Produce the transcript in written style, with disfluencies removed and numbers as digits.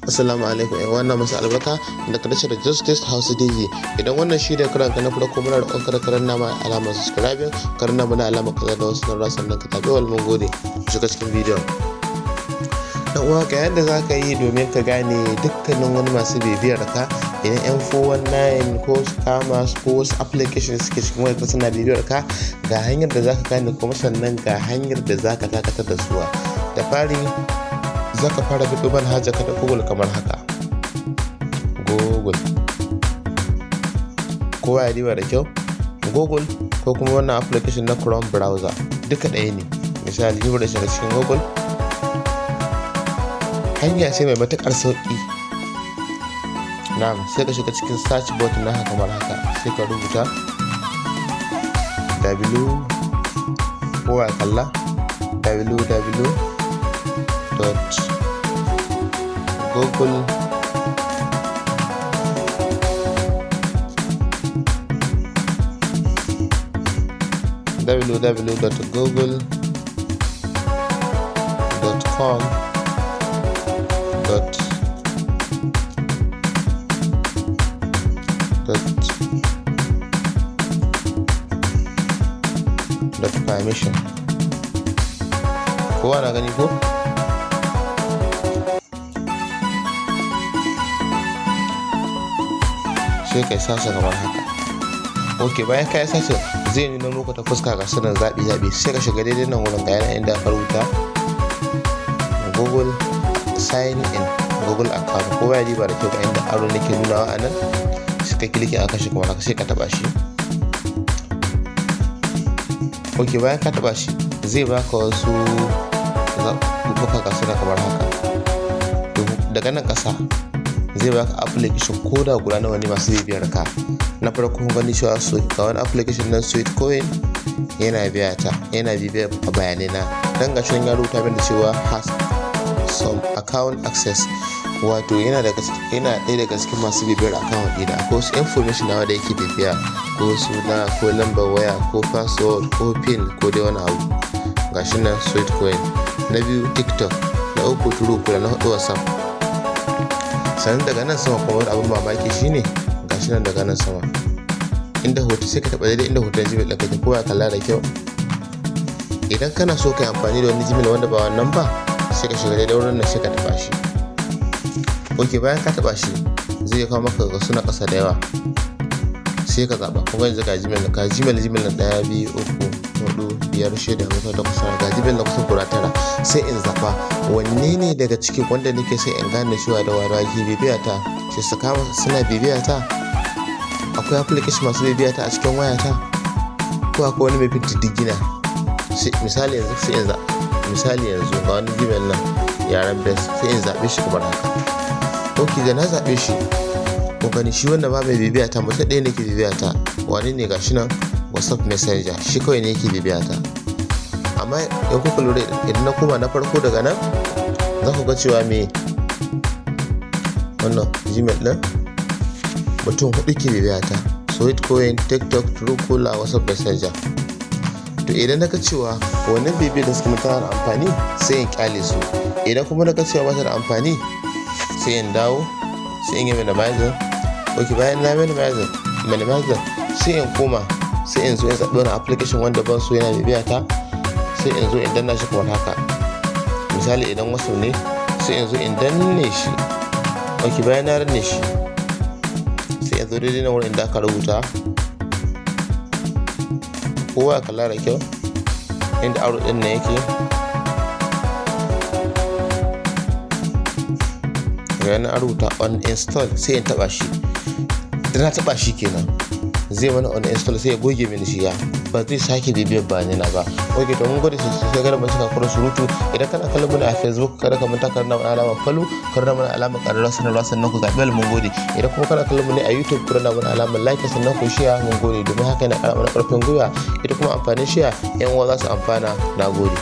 Assalamu alaikum ƴan wannan masu albarka daga tashar Justice House TV. Idan wannan shi ne karan ka na farko, muna roƙon kada ka danna mana alamar subscribing, ka danna mana alamar kaza da wasu sanarwa, sannan ka tafi wal. Mun gode. Shiga cikin bidiyon. Dan uwa, ga yadda za ka yi domin ka gane dukkanin wani masu bibiyar ka. Idan yan 419 ko scammers ko wasu application suke cikin wayar suna bibiyar ka, ga hanyar da za ka gane, kuma sannan ga hanyar da za ka dakatar da su. Da fari za ka fara biɗo manhaja ka da Google kamar haka. Google, kowa ya diba da kyau, Google ko kuma wannan application na Chrome browser, duka ɗaya ne. Misali, ni bari shiga cikin Google. Hanya ce mai matuƙar sauƙi. Na'am, sai ka shiga cikin search button naka kamar haka, sai ka rubuta w, kowa ya kalla, www.google www.google.com dot dot dot permission. Kowa na gani ko? Sai kai sasa kamar haka. Ok, bayan ka yi sasa, zai nuna muku ta fuska, ga sunan zaɓi zaɓi. Sai ka shiga daidai nan wurin, ga yana inda aka rubuta Google sign in Google account. Kowa ya diba da kyau, ga inda arrow nake nunawa a nan. Sai ka clicking akan shi kamar haka, sai ka taba shi. Ok, bayan ka taba shi, zai baka wasu zaɓuɓɓuka, ga suna kamar haka. Daga nan ƙasa zai baka application ko da guda nawa ne masu bibiyar ka. Na farko, kun gani cewa so ga wani application nan, Sweatcoin, yana biya ta, yana bibiyar bayanai na. Dan gashi ya rubuta min da cewa "has some account access", wato yana ɗaya daga cikin masu bibiyar account ɗina. Akwai wasu information nawa da yake bibiya, ko suna, ko lambar waya, ko password, ko PIN, ko dai wani abu. Gashi nan Sweatcoin. Na biyu TikTok, na uku Truecaller, na hudu WhatsApp. Sannan daga nan sama kuma, wani abin mamaki shine gashi nan daga nan sama inda hoto, sai ka taɓa daidai inda hoton Gmail ɗin kake. Kowa kalla da kyau. Idan kana so ka yi amfani da wani Gmail wanda ba wannan ba, sai ka shiga daidai wurin nan, sai ka taɓa shi. Ok, bayan ka taɓa shi, zai kawo maka ga suna ƙasa da yawa, sai ka zaɓa. Kuma yanzu ga Gmail, ga Gmail, Gmail na ɗaya, biyu, uku, hudu, biyar, shida, bakwai, takwas, tara. Ga Gmail na kusan guda tara. Sai in zaɓa wanne ne daga ciki wanda nake sai in gane cewa da wadawa ke bibiya ta. Shi su kama suna bibiya ta? Akwai application masu bibiya ta a cikin wayata, ko akwai wani mai bin diddigina? Misali yanzu, sai in zaɓa, misali yanzu ga wani Gmail nan, yaren best, sai in zaɓe shi kamar haka. Ok, da na zaɓe shi, ko gani shi wannan ba mai bibiya ta, mutum ɗaya ne ke bibiya ta. Wani ne? Gashi nan, WhatsApp Messenger, shi kawai ne yake bibiya ta. Amma in kuka lura, idan na koma na farko daga nan, za ku ga cewa me wannan Gmail ɗin, mutum hudu ke bibiya ta: Sweatcoin, TikTok, Truecaller, WhatsApp Messenger. To, idan na ga cewa wannan bibiyar da suka mata da amfani, sai in kyale su. Idan kuma na ga cewa bata da amfani, sai in dawo, sai in yi minimizing. Ok, bayan na minimizing, sai in koma, sai in zo in zaɓi wani application wanda ban so yana bibiya ta, sai in zo in danna shi kamar haka. Misali, idan wasu ne, sai in zo in danne shi. Ok, bayan na danne shi, sai in zo daidai na wurin inda aka rubuta, kowa ya kalla da kyau, inda arrow din nan yake. Ga yana an rubuta "uninstall", sai in taba shi. Da na taba shi kenan, zai mana uninstall, sai ya goge mini shi, ya ba zai sake bibiyar bayanai na ba. Ok, to mun gode sosai. Sai kada mun cika kura surutu. Idan kana kallon mu a Facebook, kada ka manta ka danna mana alamar follow, ka danna mana alamar ƙararrawar sanarwa, sannan ku zaɓi. Mun gode. Idan kuma kana kallon mu ne a YouTube, ku danna mana alamar like, sannan ku share. Mun gode, domin haka yana ƙara mana ƙarfin gwiwa. Ita kuma amfanin share, yan uwa za su amfana. Na gode.